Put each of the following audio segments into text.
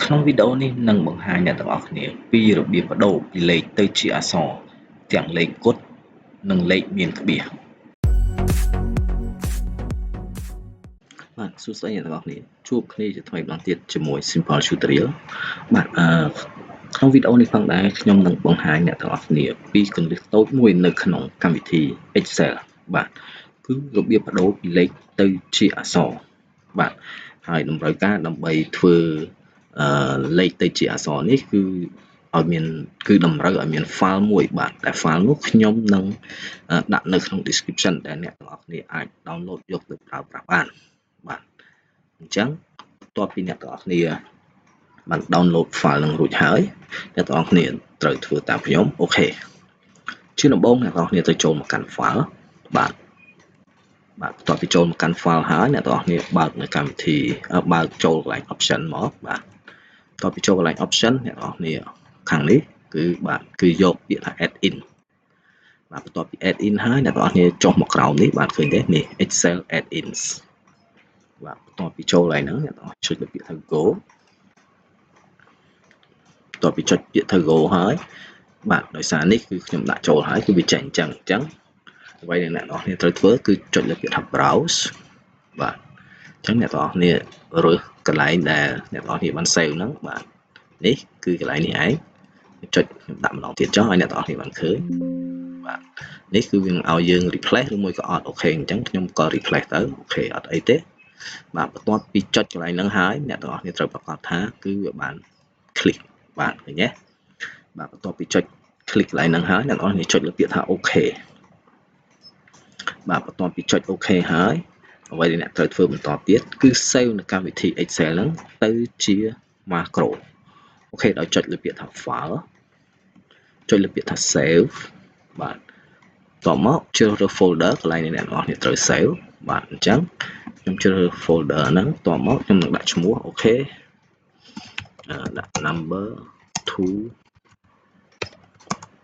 ក្នុងវីដេអូនេះនឹងបង្ហាញអ្នកទាំងអស់គ្នាពីរបៀបប្ដូរពីលេខទៅជាអក្សរទាំងលេខគត់និងលេខមានក្បៀសបាទសួស្តីអ្នកទាំងអស់គ្នាជួបគ្នាជាថ្មីម្ដងទៀតជាមួយ Simple Tutorial បាទអឺក្នុងវីដេអូនេះផងដែរខ្ញុំនឹងបង្ហាញអ្នកទាំងអស់គ្នាពីគន្លឹះតូចមួយនៅក្នុងកម្មវិធី Excel បាទគឺរបៀបប្ដូរពីលេខទៅជាអក្សរបាទហើយតម្រូវការដើម្បីធ្វើលេខទៅជាអក្សរនេះគឺឲ្យមានគឺតម្រូវឲ្យមាន file មួយបាទតែ file នោះខ្ញុំនឹងដាក់នៅក្នុង description ដែលអ្នកទាំងអស់គ្នាអាច download យកទៅប្រើប្រាស់បានបាទអញ្ចឹងបន្ទាប់ពីអ្នកទាំងអស់គ្នាបាន download file នឹងរួចហើយអ្នកទាំងអស់គ្នាត្រូវធ្វើតាមខ្ញុំOK ជាដំបូងអ្នកទាំងអស់គ្នាត្រូវចូលមកកាន់ file បាទបាទបន្ទាប់ពីចូលមកកាន់ file ហើយអ្នកទាំងអស់គ្នាបើកនៅកម្មវិធីបើកចូលកន្លែង option មកបាទបន្ទាប់ពីចូលកន្លែង option អ្នកទាំងអស់គ្នាខាងនេះគឺបាទគឺយកពាក្យថា add in បាទបន្ទាប់ពី add in ហើយអ្នកទាំងអស់គ្នាចុះមកក្រោមនេះបាទឃើញទេនេះ Excel add ins បាទបន្ទាប់ពីចូលកន្លែងហ្នឹងអ្នកទាំងអស់ចុចលើពាក្យថា go បន្ទាប់ពីចុចពាក្យថា go ហើយបាទដោយសារនេះគឺខ្ញុំដាក់ចូលហើយគឺវាចេញអញ្ចឹងអញ្ចឹងអ្វីដែលអ្នកទាំងអស់គ្នាត្រូវធ្វើគឺចុចលើពាក្យថា browse បាទអញ្ចឹងអ្នកទាំងអស់គ្នារើសកន្លែងដែលអ្នកទាំងអស់គ្នាបាន save ហ្នឹងបាទនេះគឺកន្លែងនេះឯងចុចខ្ញុំដាក់ម្ដងទៀតចុះឲ្យអ្នកទាំងអស់គ្នាបានឃើញបាទនេះគឺវាឲ្យយើង replace ឬមួយក៏អត់OK អញ្ចឹងខ្ញុំក៏ replace ទៅOK អត់អីទេបាទបន្ទាប់ពីចុចកន្លែងហ្នឹងហើយអ្នកទាំងអស់គ្នាត្រូវប្រកាសថាគឺវាបាន click បាទឃើញទេបាទបន្ទាប់ពីចុច click កន្លែងហ្នឹងហើយអ្នកទាំងអស់គ្នាចុចលើពាក្យថា OK បាទបន្ទាប់ពីចុច OK ហើយអ្វីដែលអ្នកត្រូវធ្វើបន្តទៀតគឺ save នៅកម្មវិធី Excel ហ្នឹងទៅជា macro OK ដោយចុចលើពាក្យថា file ចុចលើពាក្យថា save បាទតមកជ្រើសរើស folder កន្លែងនេះអ្នកទាំងអស់គ្នាត្រូវ save បាទអញ្ចឹងខ្ញុំជ្រើសរើស folder ហ្នឹងតមកខ្ញុំនឹងដាក់ឈ្មោះOK ដាក់ number to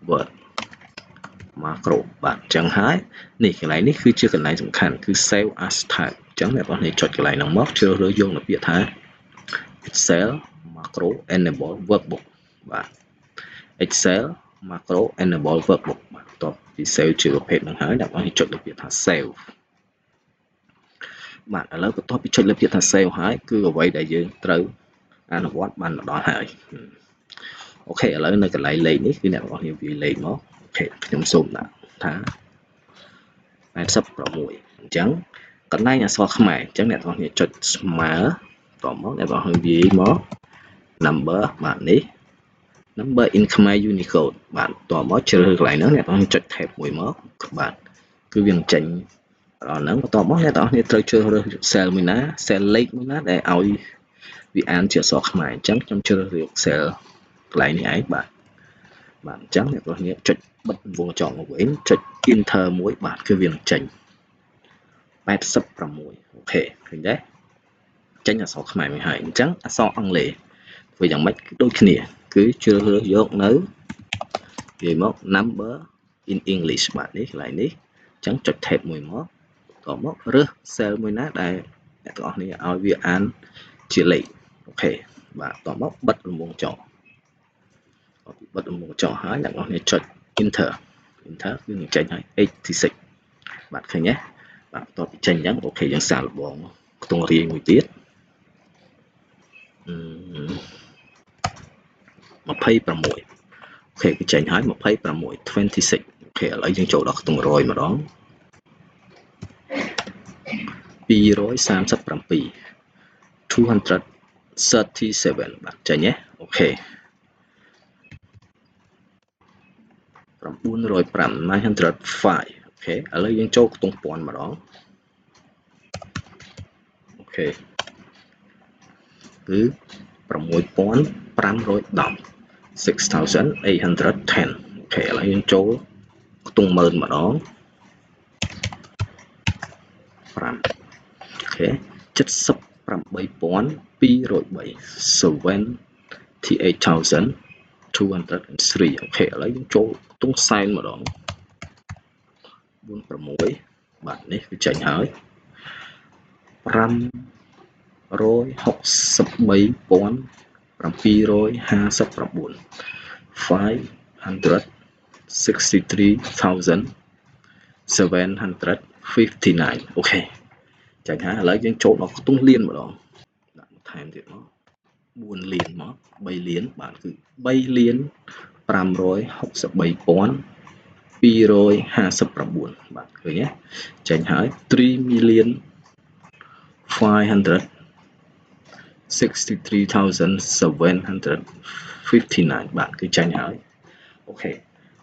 word macro បាទអញ្ចឹងហើយនេះកន្លែងនេះគឺជាកន្លែងសំខាន់គឺ save as type អញ្ចឹងអ្នកទាំងអស់គ្នាចុចកន្លែងហ្នឹងមកជ្រើសរើសយកនៅពាក្យថា Excel macro enable workbook បាទ Excel macro enable workbook បាទបន្ទាប់ពី save ជាប្រភេទហ្នឹងហើយអ្នកទាំងអស់គ្នាចុចលើពាក្យថា save បាទឥឡូវបន្ទាប់ពីចុចលើពាក្យថា save ហើយគឺអ្វីដែលយើងត្រូវអនុវត្តបានមកដល់ហើយ OK ឥឡូវនៅកន្លែងលេខនេះគឺអ្នកទាំងអស់គ្នាវាយលេខមក OK ខ្ញុំសូមដាក់ថា86អញ្ចឹងកន្លែងអក្សរខ្មែរអញ្ចឹងអ្នកទាំងអស់គ្នាចុចស្មើតមកអ្នកទាំងអស់គ្នាវាយមក number បាទនេះ number in Khmer Unicode បាទតមកជ្រើសរើសកន្លែងហ្នឹងអ្នកទាំងអស់គ្នាចុច tab មួយមកបាទគឺវានឹងចេញដល់ហ្នឹងបន្ទាប់មកអ្នកទាំងអស់គ្នាត្រូវជ្រើសរើស cell មួយណា cell លេខមួយណាដែលឲ្យវាអានជាអក្សរខ្មែរអញ្ចឹងខ្ញុំជ្រើសរើស cell កន្លែងនេះឯងបាទបាទអញ្ចឹងអ្នកទាំងអស់គ្នាចុចបិទវងចង់មកវិញចុច enter មួយបាទគឺវានឹងចេញ86OK ឃើញទេចេញអក្សរខ្មែរមួយហើយអញ្ចឹងអក្សរអង់គ្លេសធ្វើយ៉ាងម៉េចដូចគ្នាគឺជ្រើសរើសយកនៅនិយាយមក number in English បាទនេះកន្លែងនេះអញ្ចឹងចុច tab មួយមកតមករើស cell មួយណាដែលអ្នកទាំងអស់គ្នាឲ្យវាអានជាលេខ OK បាទតមកបិទរង្វង់ចោបិទរង្វង់ចោហើយអ្នកទាំងអស់គ្នាចុច enter enter គឺនឹងចេញហើយ86បាទឃើញទេបាទបន្ទាប់ពីចេញអញ្ចឹង OK យើងសាកល្បងខ្ទង់រាយមួយទៀត26 OK គឺចេញហើយ26 26 OK ឥឡូវយើងចូលដល់ខ្ទង់100ម្ដង237 237បាទចេញទេOK 905 905 OK ឥឡូវយើងចូលខ្ទង់ពាន់ម្ដង OK គឺ6510 6810 OK ឥឡូវយើងចូលខ្ទង់ម៉ឺនម្ដង5 OK 78203 78203 OK ឥឡូវយើងចូលខ្ទង់សែនម្ដង46បាទនេះវាចេញហើយ563000 759 563,759 OK ចាញ់ហើយឥឡូវយើងចូលដល់ខ្ទង់លានម្ដងដាក់បន្ថែមទៀតមក4លានមក3លានបាទគឺ3លាន563,259បាទឃើញទេចេញហើយ3 million 563,759បាទគឺចាញ់ហើយ OK អ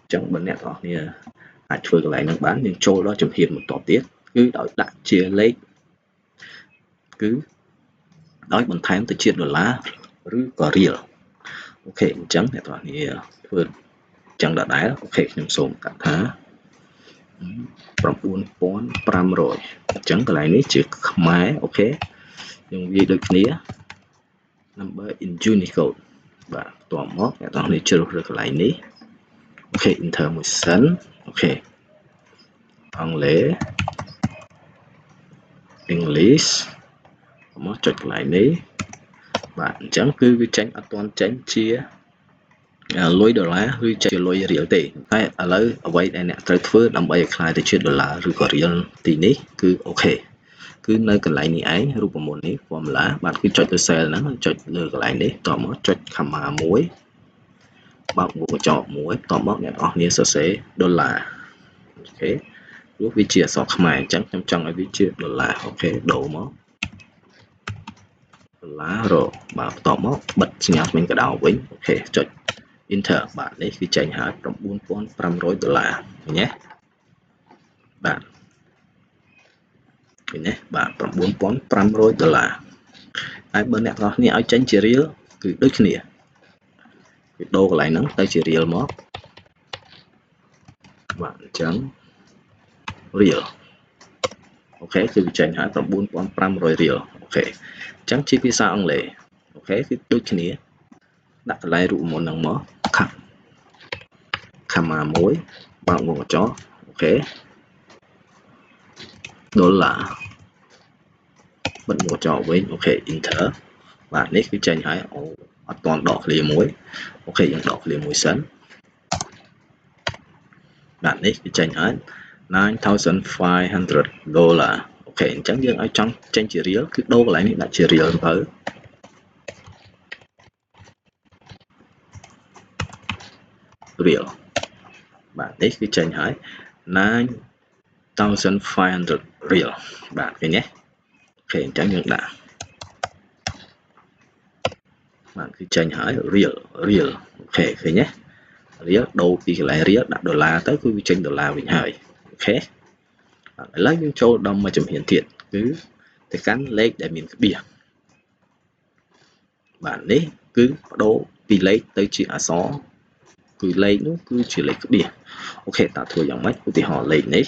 ញ្ចឹងបើអ្នកទាំងអស់គ្នាអាចធ្វើកន្លែងហ្នឹងបានយើងចូលដល់ជំហានបន្តទៀតគឺដោយដាក់ជាលេខគឺដោយបន្ថែមទៅជាដុល្លារឬក៏រៀល OK អញ្ចឹងអ្នកទាំងអស់គ្នាធ្វើអញ្ចឹងដដែល OK ខ្ញុំសូមដាក់ថា9500អញ្ចឹងកន្លែងនេះជាខ្មែរ OK យើងវាយដូចគ្នា number in Unicode បាទបន្ទាប់មកអ្នកទាំងនេះជ្រើសរើសកន្លែងនេះ OK enter មួយសិន OK អង់គ្លេស English មកចុចកន្លែងនេះបាទអញ្ចឹងគឺវាចេញអត់ទាន់ចេញជាលុយដុល្លារឬចេញជាលុយរៀលទេតែឥឡូវអ្វីដែលអ្នកត្រូវធ្វើដើម្បីឲ្យក្លាយទៅជាដុល្លារឬក៏រៀលទីនេះគឺ OK គឺនៅកន្លែងនេះឯងរូបមន្តនេះ formula បាទគឺចុចលើ cell ហ្នឹងចុចលើកន្លែងនេះតមកចុច comma មួយបើកវង់ក្រចកមួយតមកអ្នកនរគ្នាសរសេរដុល្លារ OK ព្រោះវាជាអក្សរខ្មែរអញ្ចឹងខ្ញុំចង់ឲ្យវាជាដុល្លារ OK ដូរមកដុល្លារបាទបន្ទាប់មកបិទសញ្ញាធ្មេញកដោវិញ OK ចុច enter បាទនេះគឺចេញហើយ9500ដុល្លារឃើញទេបាទឃើញទេបាទ9500ដុល្លារហើយបើអ្នកទាំងអស់គ្នាឲ្យចេញជារៀលគឺដូចគ្នាគឺដូរកន្លែងហ្នឹងទៅជារៀលមកបាទអញ្ចឹងរៀល OK គឺវាចេញហើយ9500រៀល OK អញ្ចឹងជាភាសាអង់គ្លេស OK គឺដូចគ្នាដាក់កន្លែងរូបមន្តហ្នឹងមកខាប់ comma មួយបើកវង់ក្រចក OK ដុល្លារបិទវង់ក្រចកវិញ OK enter បាទនេះគឺចេញហើយអូអត់ទាន់ដកឃ្លាមួយ OK យើងដកឃ្លាមួយសិនបាទនេះគឺចេញហើយ9500ដុល្លារ OK អញ្ចឹងយើងឲ្យចង់ចេញជារៀលគឺដូរកន្លែងនេះដាក់ជារៀលទៅរៀលបាទនេះគឺចេញហើយ9500រៀលបាទឃើញទេ OK អញ្ចឹងយើងដាក់បាទគឺចេញហើយរៀលរៀល OK ឃើញទេរៀលដូរពីកន្លែងរៀលដាក់ដុល្លារទៅគឺវាចេញដុល្លារវិញហើយ OK បាទឥឡូវយើងចូលដល់មួយជំហានទៀតគឺទៅកាន់លេខដែលមានក្បៀសបាទនេះគឺបដូរពីលេខទៅជាអក្សរគឺលេខនោះគឺជាលេខក្បៀស OK តើធ្វើយ៉ាងម៉េចឧទាហរណ៍លេខនេះ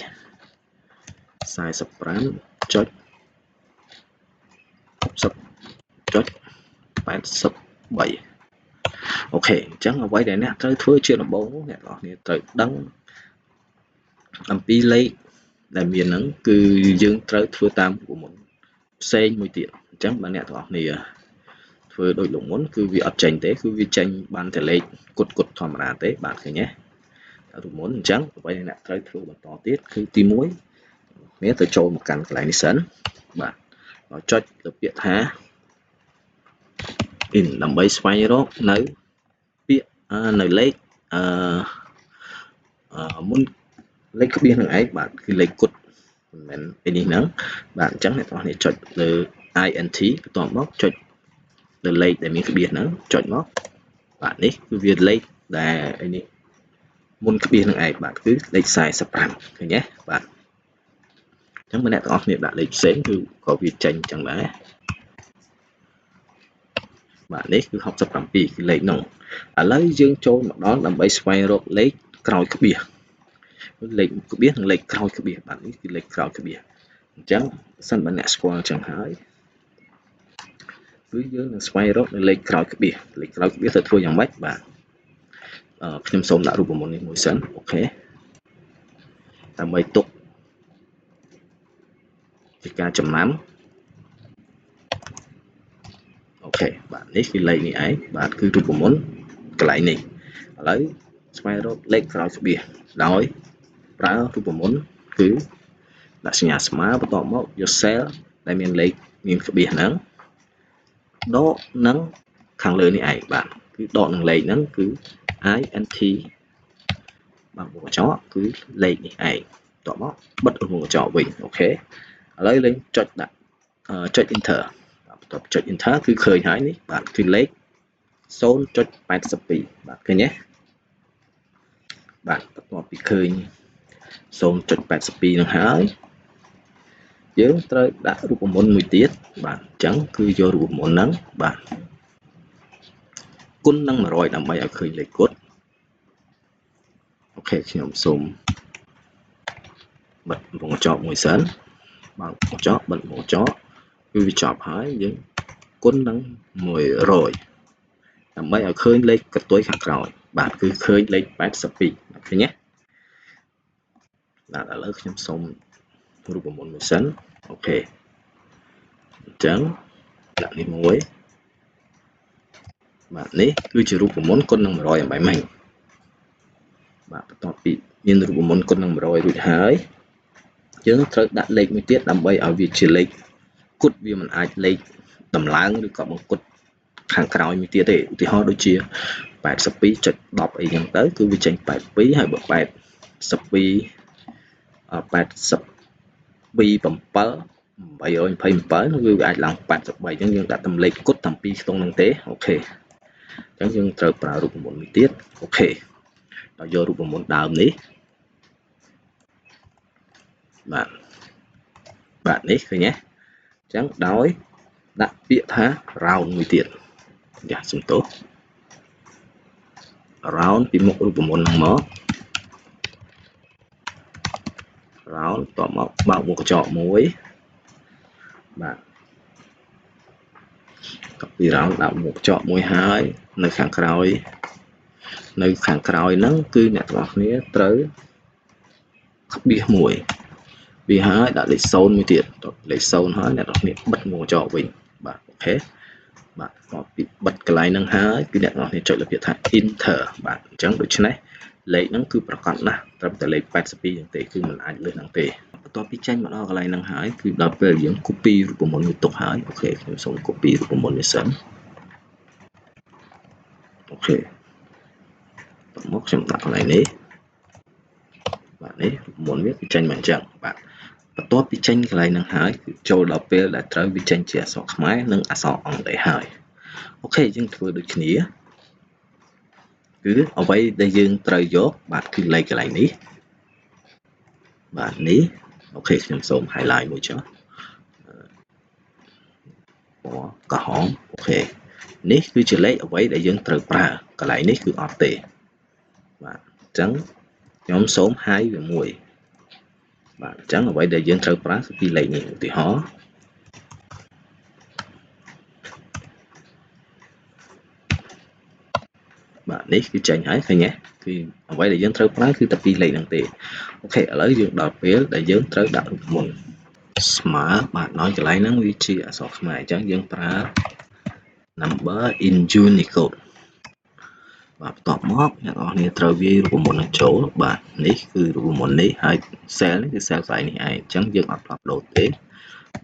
45ចុច60ចុច83 OK អញ្ចឹងអ្វីដែលអ្នកត្រូវធ្វើជាដំបូងអ្នកនរគ្នាត្រូវដឹងអំពីលេខដែលមានហ្នឹងគឺយើងត្រូវធ្វើតាមរូបមន្តផ្សេងមួយទៀតអញ្ចឹងបើអ្នកទាំងអស់គ្នាធ្វើដូចលោកមុនគឺវាអត់ចេញទេគឺវាចេញបានតែលេខគុតគុតធម្មតាទេបាទឃើញទេរូបមន្តអញ្ចឹងអ្វីដែលអ្នកត្រូវធ្វើបន្តទៀតគឺទី1គ្នាទៅចូលមកកាន់កន្លែងនេះសិនបាទចុចលើពាក្យថា in ដើម្បីស្វែងរកនៅពាក្យនៅលេខអឺមុនលេខក្បៀសនឹងឯងបាទគឺលេខគត់មិនមែនឯនេះហ្នឹងបាទអញ្ចឹងអ្នកទាំងអស់គ្នាចុចលើ int បន្ទាប់មកចុចលើលេខដែលមានក្បៀសហ្នឹងចុចមកបាទនេះគឺវាលេខដែលឯនេះមុនក្បៀសនឹងឯងបាទគឺលេខ45ឃើញទេបាទអញ្ចឹងបើអ្នកទាំងអស់គ្នាដាក់លេខផ្សេងគឺក៏វាចេញអញ្ចឹងដែរបាទនេះគឺ67គឺលេខនោះឥឡូវយើងចូលមកដល់ដើម្បីស្វែងរកលេខក្រោយក្បៀសលេខក្បៀសនិងលេខក្រោយក្បៀសបាទនេះគឺលេខក្រោយក្បៀសអញ្ចឹងសិនបើអ្នកស្គាល់អញ្ចឹងហើយគឺយើងនឹងស្វែងរកនៅលេខក្រោយក្បៀសលេខក្រោយក្បៀសទៅធ្វើយ៉ាងម៉េចបាទខ្ញុំសូមដាក់រូបមន្តនេះមួយសិន OK ដើម្បីទុកជាការចំណាំOK OK បាទនេះគឺលេខនេះឯងបាទគឺរូបមន្តកន្លែងនេះឥឡូវស្វែងរកលេខក្រោយក្បៀសដោយប្រើរូបមន្តគឺដាក់សញ្ញាស្មើបន្ទាប់មកយក cell ដែលមានលេខមានក្បៀសហ្នឹងដកនឹងខាងលើនេះឯងបាទគឺដកនឹងលេខហ្នឹងគឺ int បាទវងកញ្ចក់គឺលេខនេះឯងបន្ទាប់មកបិទវងកញ្ចក់វិញ OK ឥឡូវលេងចុចដាក់ចុច enter បន្ទាប់ចុច enter គឺឃើញហើយនេះបាទគឺលេខ 0.82 បាទឃើញទេបាទបន្ទាប់ពីឃើញ 0.82 នឹងហើយយើងត្រូវដាក់រូបមន្តមួយទៀតបាទអញ្ចឹងគឺយករូបមន្តហ្នឹងបាទគុណនឹង100ដើម្បីឲ្យឃើញលេខគត់ OK ខ្ញុំសូមបិទវងកញ្ចក់មួយសិនបើកវងកញ្ចក់បិទវងកញ្ចក់គឺវាចប់ហើយយើងគុណនឹង100ដើម្បីឲ្យឃើញលេខកតុយខាងក្រោយបាទគឺឃើញលេខ82បាទឃើញទេបាទឥឡូវខ្ញុំសូមរូបមន្តមួយសិន OK អញ្ចឹងដាក់នេះមួយបាទនេះគឺជារូបមន្តគុណនឹង100អំបញ្ញមិញបាទបន្ទាប់ពីមានរូបមន្តគុណនឹង100រួចហើយយើងត្រូវដាក់លេខមួយទៀតដើម្បីឲ្យវាជាលេខគត់វាមិនអាចលេខដំឡើងឬក៏បង្គុតខាងក្រោយមួយទៀតទេឧទាហរណ៍ដូចជា 82.10 អីចឹងទៅគឺវាចេញ82ហើយបើ82 82 7 827គឺវាអាចឡើង83អញ្ចឹងយើងដាក់តែលេខគត់ទាំងពីរក្នុងហ្នឹងទេ OK អញ្ចឹងយើងត្រូវប្រើរូបមន្តមួយទៀត OK ដល់យករូបមន្តដើមនេះបាទបាទនេះឃើញទេអញ្ចឹងដោយដាក់ពាក្យថា round មួយទៀតយ៉ាសំទោស round ពីមុខរូបមន្តហ្នឹងមក round តមកបើកមុខកញ្ចក់មួយបាទពី round ដាក់មុខកញ្ចក់មួយហើយនៅខាងក្រោយហ្នឹងគឺអ្នកទាំងអស់គ្នាត្រូវក្បៀសមួយវាហើយដាក់លេខ0មួយទៀតលេខ0ហើយអ្នកទាំងអស់គ្នាបិទមុខកញ្ចក់វិញបាទ OK បាទតពីបិទកន្លែងហ្នឹងហើយគឺអ្នកទាំងអស់គ្នាចុចលើពាក្យថា enter បាទអញ្ចឹងដូច្នេះលេខហ្នឹងគឺប្រកាសណាស់ត្រឹមតែលេខ82ហ្នឹងទេគឺមិនអាចលើសហ្នឹងទេបន្ទាប់ពីចេញមកដល់កន្លែងហ្នឹងហើយគឺដល់ពេលយើង copy រូបមន្តវាទុកហើយ OK ខ្ញុំសូម copy រូបមន្តនេះសិន OK បន្ទាប់មកខ្ញុំដាក់កន្លែងនេះបាទនេះរូបមន្តវាគឺចេញមកអញ្ចឹងបាទបន្ទាប់ពីចេញកន្លែងហ្នឹងហើយគឺចូលដល់ពេលដែលត្រូវវាចេញជាអក្សរខ្មែរនិងអក្សរអង់គ្លេសហើយ OK យើងធ្វើដូចគ្នាគឺអ្វីដែលយើងត្រូវយកបាទគឺលេខកន្លែងនេះបាទនេះ OK ខ្ញុំសូម highlight មួយចុះពណ៌ក្រហម OK នេះគឺជាលេខអ្វីដែលយើងត្រូវប្រើកន្លែងនេះគឺអត់ទេបាទអញ្ចឹងខ្ញុំសូម hide វាមួយបាទអញ្ចឹងអ្វីដែលយើងត្រូវប្រើគឺពីលេខនេះឧទាហរណ៍បាទនេះគឺចេញហើយឃើញទេគឺអ្វីដែលយើងត្រូវប្រើគឺតែពីរលេខហ្នឹងទេ OK ឥឡូវយើងដល់ពេលដែលយើងត្រូវដាក់រូបមន្តស្មើបាទដោយកន្លែងហ្នឹងវាជាអក្សរខ្មែរអញ្ចឹងយើងប្រើ number in Unicode បាទបន្ទាប់មកអ្នកនរគ្នាត្រូវវាយរូបមន្តនឹងចូលបាទនេះគឺរូបមន្តនេះហើយ cell នេះគឺ cell កន្លែងនេះឯងអញ្ចឹងយើងអត់ផ្លាស់ប្ដូរទេ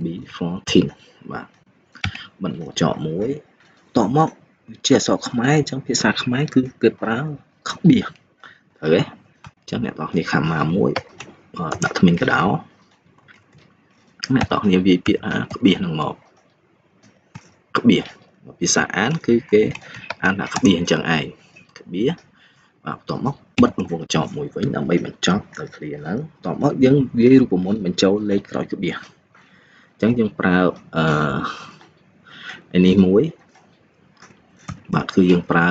B14 បាទបិទមកចកមួយបន្ទាប់មកជាអក្សរខ្មែរអញ្ចឹងភាសាខ្មែរគឺគេប្រើក្បៀសត្រូវទេអញ្ចឹងអ្នកនរគ្នាខាំមកមួយដាក់ថ្មីកដោអ្នកនរគ្នាវាយពាក្យថាក្បៀសនឹងមកក្បៀសភាសាអានគឺគេអានថាក្បៀសអញ្ចឹងឯងក្បៀសបាទបន្ទាប់មកបិទវងកញ្ចក់មួយវិញដើម្បីបញ្ចប់ទៅ clear ហ្នឹងបន្ទាប់មកយើងវាយរូបមន្តបញ្ចូលលេខក្រោយក្បៀសអញ្ចឹងយើងប្រើអឺនេះមួយបាទគឺយើងប្រើ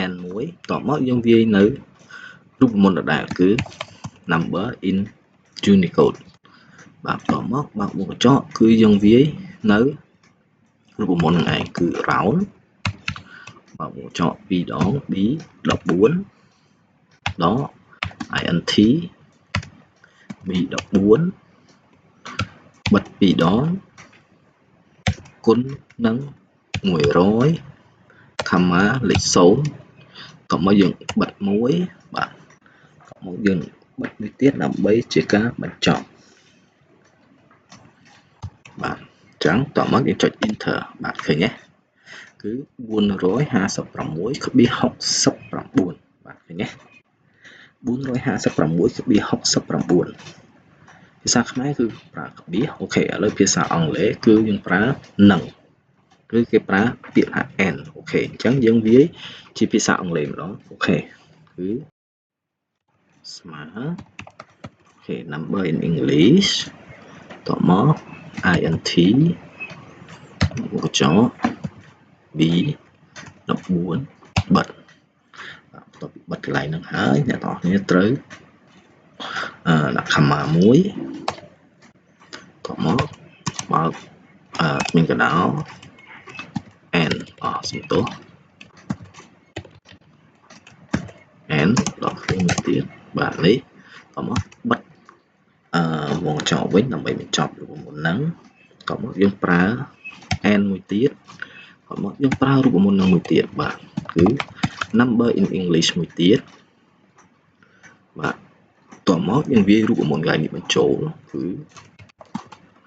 n មួយបន្ទាប់មកយើងវាយនៅរូបមន្តដដែលគឺ number in Unicode បាទបន្ទាប់មកបើកវងកញ្ចក់គឺយើងវាយនៅរូបមន្តនឹងឯងគឺ round បើកវងកញ្ចក់2ដង b 14ដក int b 14បិទ2ដងគុណនឹង 100 comma លេខ0តមកយើងបិទមួយបាទតមកយើងបិទមួយទៀតដើម្បីជាការបញ្ចប់បាទអញ្ចឹងតមកយើងចុច enter បាទឃើញទេគឺ456.69បាទឃើញទេ456.69ភាសាខ្មែរគឺប្រើក្បៀស OK ឥឡូវភាសាអង់គ្លេសគឺយើងប្រើនឹងគឺគេប្រើពាក្យថា and OK អញ្ចឹងយើងវាយជាភាសាអង់គ្លេសម្ដង OK គឺស្មើ OK number in English តមក int កញ្ចក់ b 14បិទបន្ទាប់ពីបិទកន្លែងហ្នឹងហើយអ្នកទាំងអស់គ្នាត្រូវអឺដាក់ comma មួយតមកបើកអឺមានកដោ and អស់សំទោស and ដល់ឃ្លីមួយទៀតបាទនេះតមកបិទអឺវងចោលវិញដើម្បីបញ្ចប់រូបមន្តហ្នឹងតមកយើងប្រើ and មួយទៀតតមកយើងប្រើរូបមន្តហ្នឹងមួយទៀតបាទគឺ number in English មួយទៀតបាទតមកយើងវាយរូបមន្តកន្លែងនេះបញ្ចូលគឺ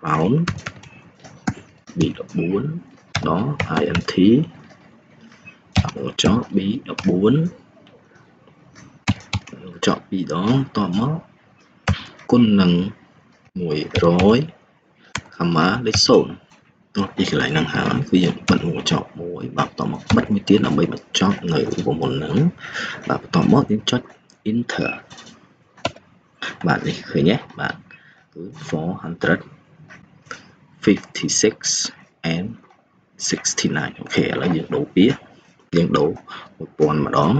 round B14 ដល់ int ដាក់ចោល B14 ចក់2ដងតមកគុណនឹង100 comma លេខ0តោះពីកន្លែងហ្នឹងហើយគឺយើងបិទវងចប់មួយបាទបន្តមកបិទមួយទៀតដើម្បីបញ្ចប់នៅរូបមន្តហ្នឹងបាទបន្តមកយើងចុច enter បាទនេះឃើញទេបាទគឺ456 and 69 OK ឥឡូវយើងដូរពាក្យយើងដូរ1000ម្ដង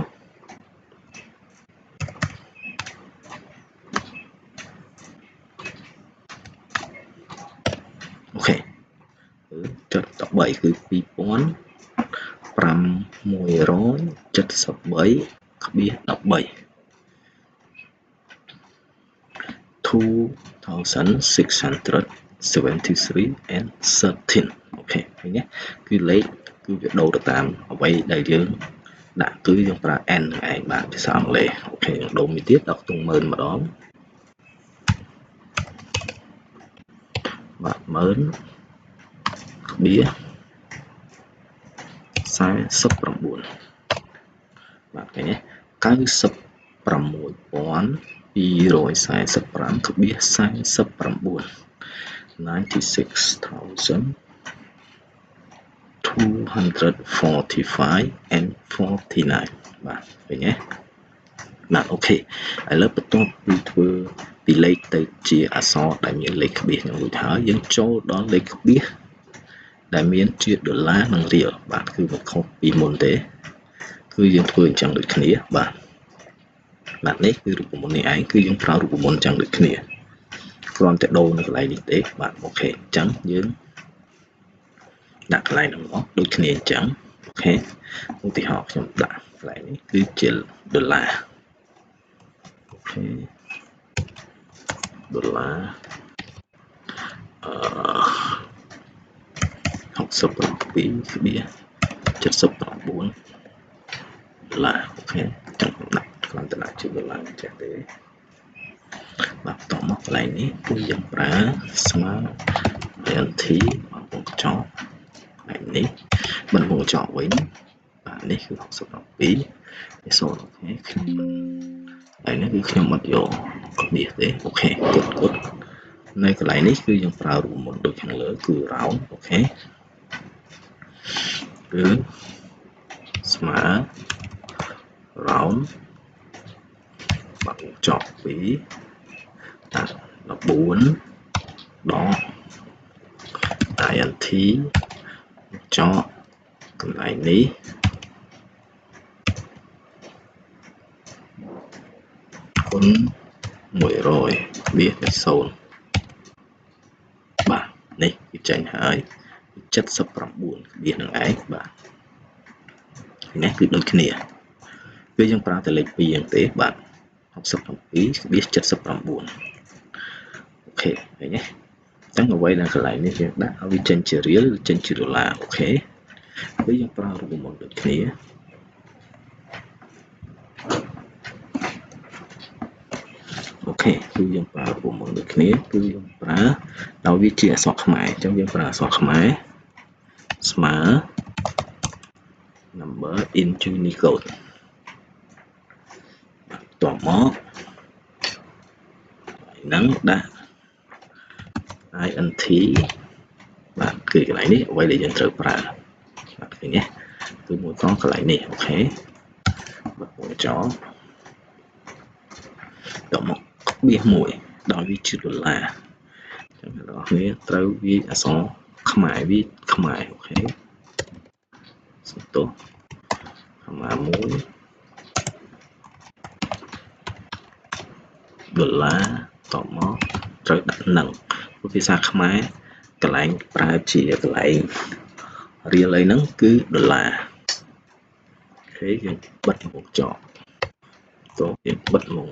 OK គឺចុច13គឺ2573.13 2673 and 13 OK ឃើញទេគឺលេខគឺវាដូរទៅតាមអ្វីដែលយើងដាក់គឺយើងប្រើ n នឹងឯងបាទភាសាអង់គ្លេស OK យើងដូរមួយទៀតដល់ខ្ទង់10000ម្ដងបាទ10000ក្បៀស49បាទឃើញទេ96245ក្បៀស49 96245 and 49បាទឃើញទេបាទ OK ឥឡូវបន្ទាប់ពីធ្វើពីលេខទៅជាអក្សរដែលមានលេខក្បៀសនឹងរួចហើយយើងចូលដល់លេខក្បៀសដែលមានជាដុល្លារនិងរៀលបាទគឺមិនខុសពីមុនទេគឺយើងធ្វើអញ្ចឹងដូចគ្នាបាទបាទនេះគឺរូបមន្តនេះឯងគឺយើងប្រើរូបមន្តអញ្ចឹងដូចគ្នាគ្រាន់តែដូរនៅកន្លែងនេះទេបាទ OK អញ្ចឹងយើងដាក់កន្លែងហ្នឹងមកដូចគ្នាអញ្ចឹង OK ឧទាហរណ៍ខ្ញុំដាក់កន្លែងនេះគឺជាដុល្លារ OK ដុល្លារអឺ67.79ដុល្លារ OK ចង់ដាក់គ្រាន់តែដាក់ជាដុល្លារចេះទេបាទបន្តមកកន្លែងនេះគឺយើងប្រើស្មើ int វងកញ្ចក់កន្លែងនេះបិទវងកញ្ចក់វិញបាទនេះគឺ67នេះ0 OK ខ្ញុំកន្លែងនេះគឺខ្ញុំអត់យកក្បៀសទេ OK គត់គត់នៅកន្លែងនេះគឺយើងប្រើរូបមន្តដូចខាងលើគឺ round OK គឺស្មើ round បាទចប់2ដាក់14ដក int ចកកន្លែងនេះគុណ100វាលេខ0បាទនេះគឺចេញហើយ79ក្បៀសនឹងឯងបាទនេះគឺដូចគ្នាគឺយើងប្រើតែលេខ2ហ្នឹងទេបាទ67.79 OK ឃើញទេអញ្ចឹងអ្វីដែលកន្លែងនេះយើងដាក់ឲ្យវាចេញជារៀលចេញជាដុល្លារ OK គឺយើងប្រើរូបមន្តដូចគ្នា OK គឺយើងប្រើរូបមន្តដូចគ្នាគឺយើងប្រើដោយវាជាអក្សរខ្មែរអញ្ចឹងយើងប្រើអក្សរខ្មែរស្មើ number in Unicode បន្ទាប់មកហ្នឹងដាក់ int បាទគឺកន្លែងនេះអ្វីដែលយើងត្រូវប្រើបាទឃើញទេគឺមួយកងកន្លែងនេះ OK បិទមួយចោលតមកក្បៀសមួយដោយវាជាដុល្លារអញ្ចឹងអ្នកនរគ្នាត្រូវវាយអក្សរខ្មែរវាខ្មែរ OK សំទោស comma មួយដុល្លារតមកត្រូវដាក់នឹងព្រោះភាសាខ្មែរកន្លែងប្រើជាកន្លែងរៀលអីហ្នឹងគឺដុល្លារ OK យើងបិទមុខចោតយើងបិទមុខ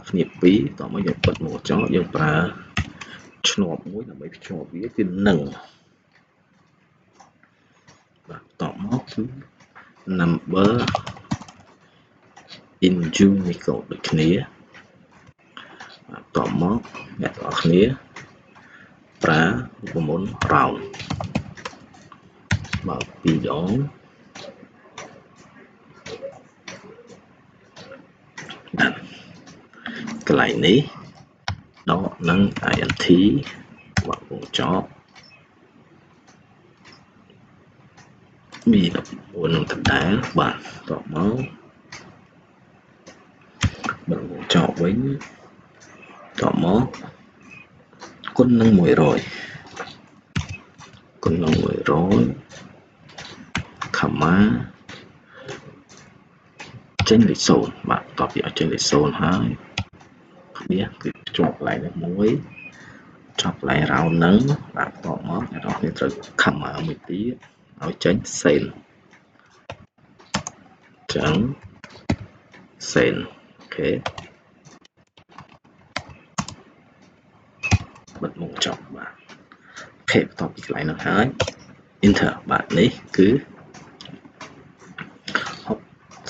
គ្នាពីរតមកយើងបិទមុខចោយើងប្រើឈ្នាប់មួយដើម្បីភ្ជាប់វាគឺនឹងបាទតមកគឺ number in Unicode ដូចគ្នាបាទតមកអ្នកទាំងអស់គ្នាប្រើរូបមន្ត round បើពីរដងបាទកន្លែងនេះដកនឹង int បាក់វងចប់ B14 នឹងដដែលបាទតមកបិទវងចប់វិញតមកគុណនឹង100គុណនឹង100 comma ចេញលេខ0បាទតបពីឲ្យចេញលេខ0ហើយក្បៀសគឺជាប់កន្លែងនេះមួយចប់កន្លែង round ហ្នឹងបាទតបមកអ្នកនរគ្នាត្រូវ comma មួយទៀតឲ្យចេញសេនចឹងសេន OK បិទមុខចប់បាទ OK បន្ទាប់ពីកន្លែងហ្នឹងហើយ enter បាទនេះគឺ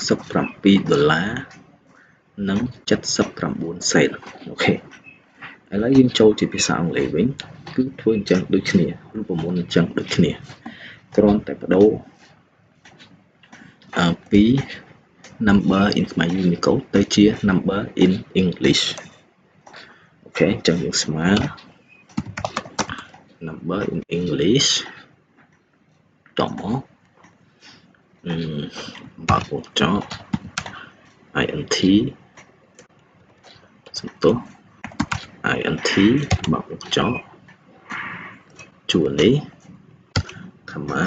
67ដុល្លារនិង79សេន OK ឥឡូវយើងចូលជាភាសាអង់គ្លេសវិញគឺធ្វើអញ្ចឹងដូចគ្នារូបមន្តអញ្ចឹងដូចគ្នាគ្រាន់តែបដូរពី number in ខ្មែរ Unicode ទៅជា number in English OK អញ្ចឹងយើងស្មើ number in English តមកបើកវងចប់ int សំទោស int បើកវងចប់ជួរនេះ comma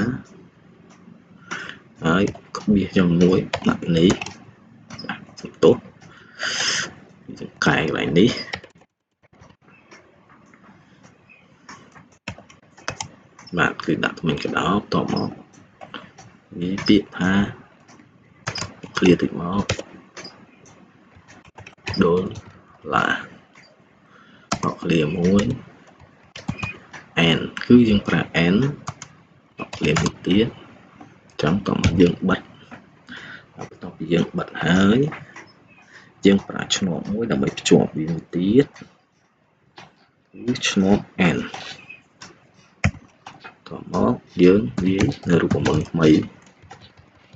ហើយក្បៀសយ៉ាងមួយដាក់នេះសំទោសយើងកែកន្លែងនេះបាទគឺដាក់ថ្មិញកដោតមកនិយាយពាក្យថា clear តិចមកដុល្លារបក clear មួយ n គឺយើងប្រើ n បក clear មួយទៀតចឹងតមកយើងបិទបន្ទាប់ពីយើងបិទហើយយើងប្រើឈ្នាប់មួយដើម្បីភ្ជាប់វាមួយទៀតគឺឈ្នាប់ n តមកយើងវាយនៅរូបមន្តថ្មី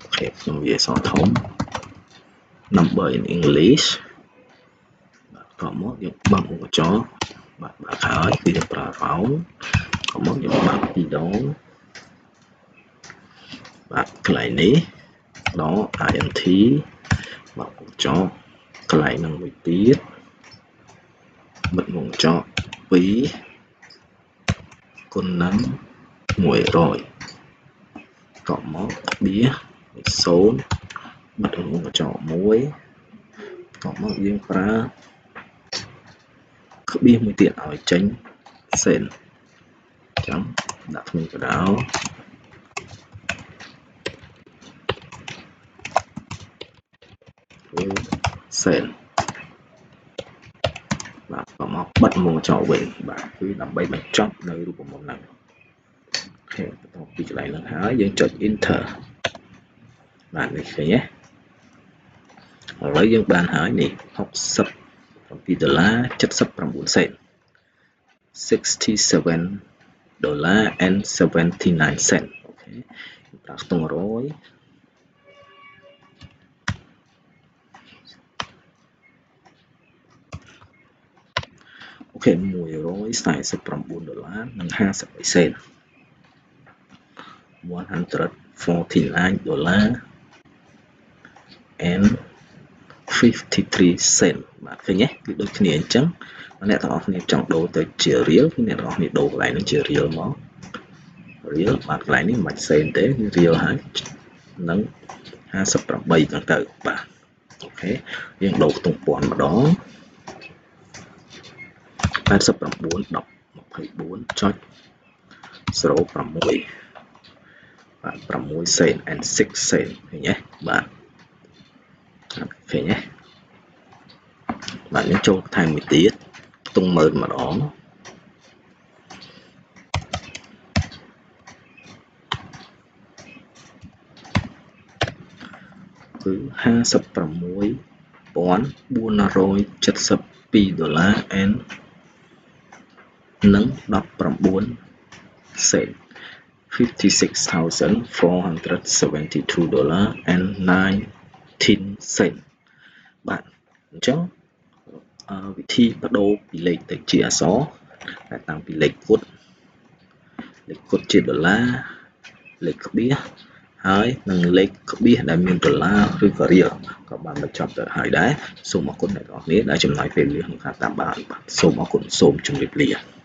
OK ខ្ញុំវាយអក្សរធំ number in English បាទតមកយើងបើកមុខកញ្ចក់បាទបើកហើយគឺយើងប្រើ round តមកយើងបើកពីរដងបាទកន្លែងនេះដក int បើកមុខកញ្ចក់កន្លែងនឹងមួយទៀតបិទមុខកញ្ចក់2គុណនឹង100តមកក្បៀស0បិទមុខកញ្ចក់មួយតមកយើងប្រើក្បៀសមួយទៀតឲ្យចេញសេនចឹងដាក់ថ្មីកដោគឺសេនបាទតមកបិទមុខកញ្ចក់វិញបាទគឺដើម្បីបញ្ចប់នៅរូបមន្តហ្នឹង OK OK បន្ទាប់ពីកន្លែងហ្នឹងហើយយើងចុច enter បាទនេះឃើញទេឥឡូវយើងបានហើយនេះ67ដុល្លារ79សេន67ដុល្លារ and 79 cent OK ប្រើខ្ទង់100 OK 149ដុល្លារនិង53សេន149ដុល្លារ and 53 cent បាទឃើញទេគឺដូចគ្នាអញ្ចឹងអ្នកទាំងអស់គ្នាចង់ដូរទៅជារៀលគឺអ្នកទាំងអស់គ្នាដូរកន្លែងហ្នឹងជារៀលមករៀលបាទកន្លែងនេះមិនសេនទេគឺរៀលហើយនឹង58ចឹងទៅបាទ OK យើងដូរខ្ទង់ពាន់ម្ដង89 10 24.06បាទ6សេន and 6សេនឃើញទេបាទឃើញទេបាទយើងចូលថែមមួយទៀតខ្ទង់10000ម្ដងគឺ56472ដុល្លារ and និង19សេន $56,472 dollar and 19 cent បាទអញ្ចឹងវិធីបដូរពីលេខទៅជាអក្សរតែតាំងពីលេខគត់លេខគត់ជាដុល្លារលេខក្បៀសហើយនិងលេខក្បៀសដែលមានដុល្លារឬក៏រៀលក៏បានបញ្ចប់ទៅហើយដែរសូមអរគុណអ្នកទាំងអស់គ្នាដែលចំណាយពេលវេលាក្នុងការតាមដានបាទសូមអរគុណសូមជម្រាបលា។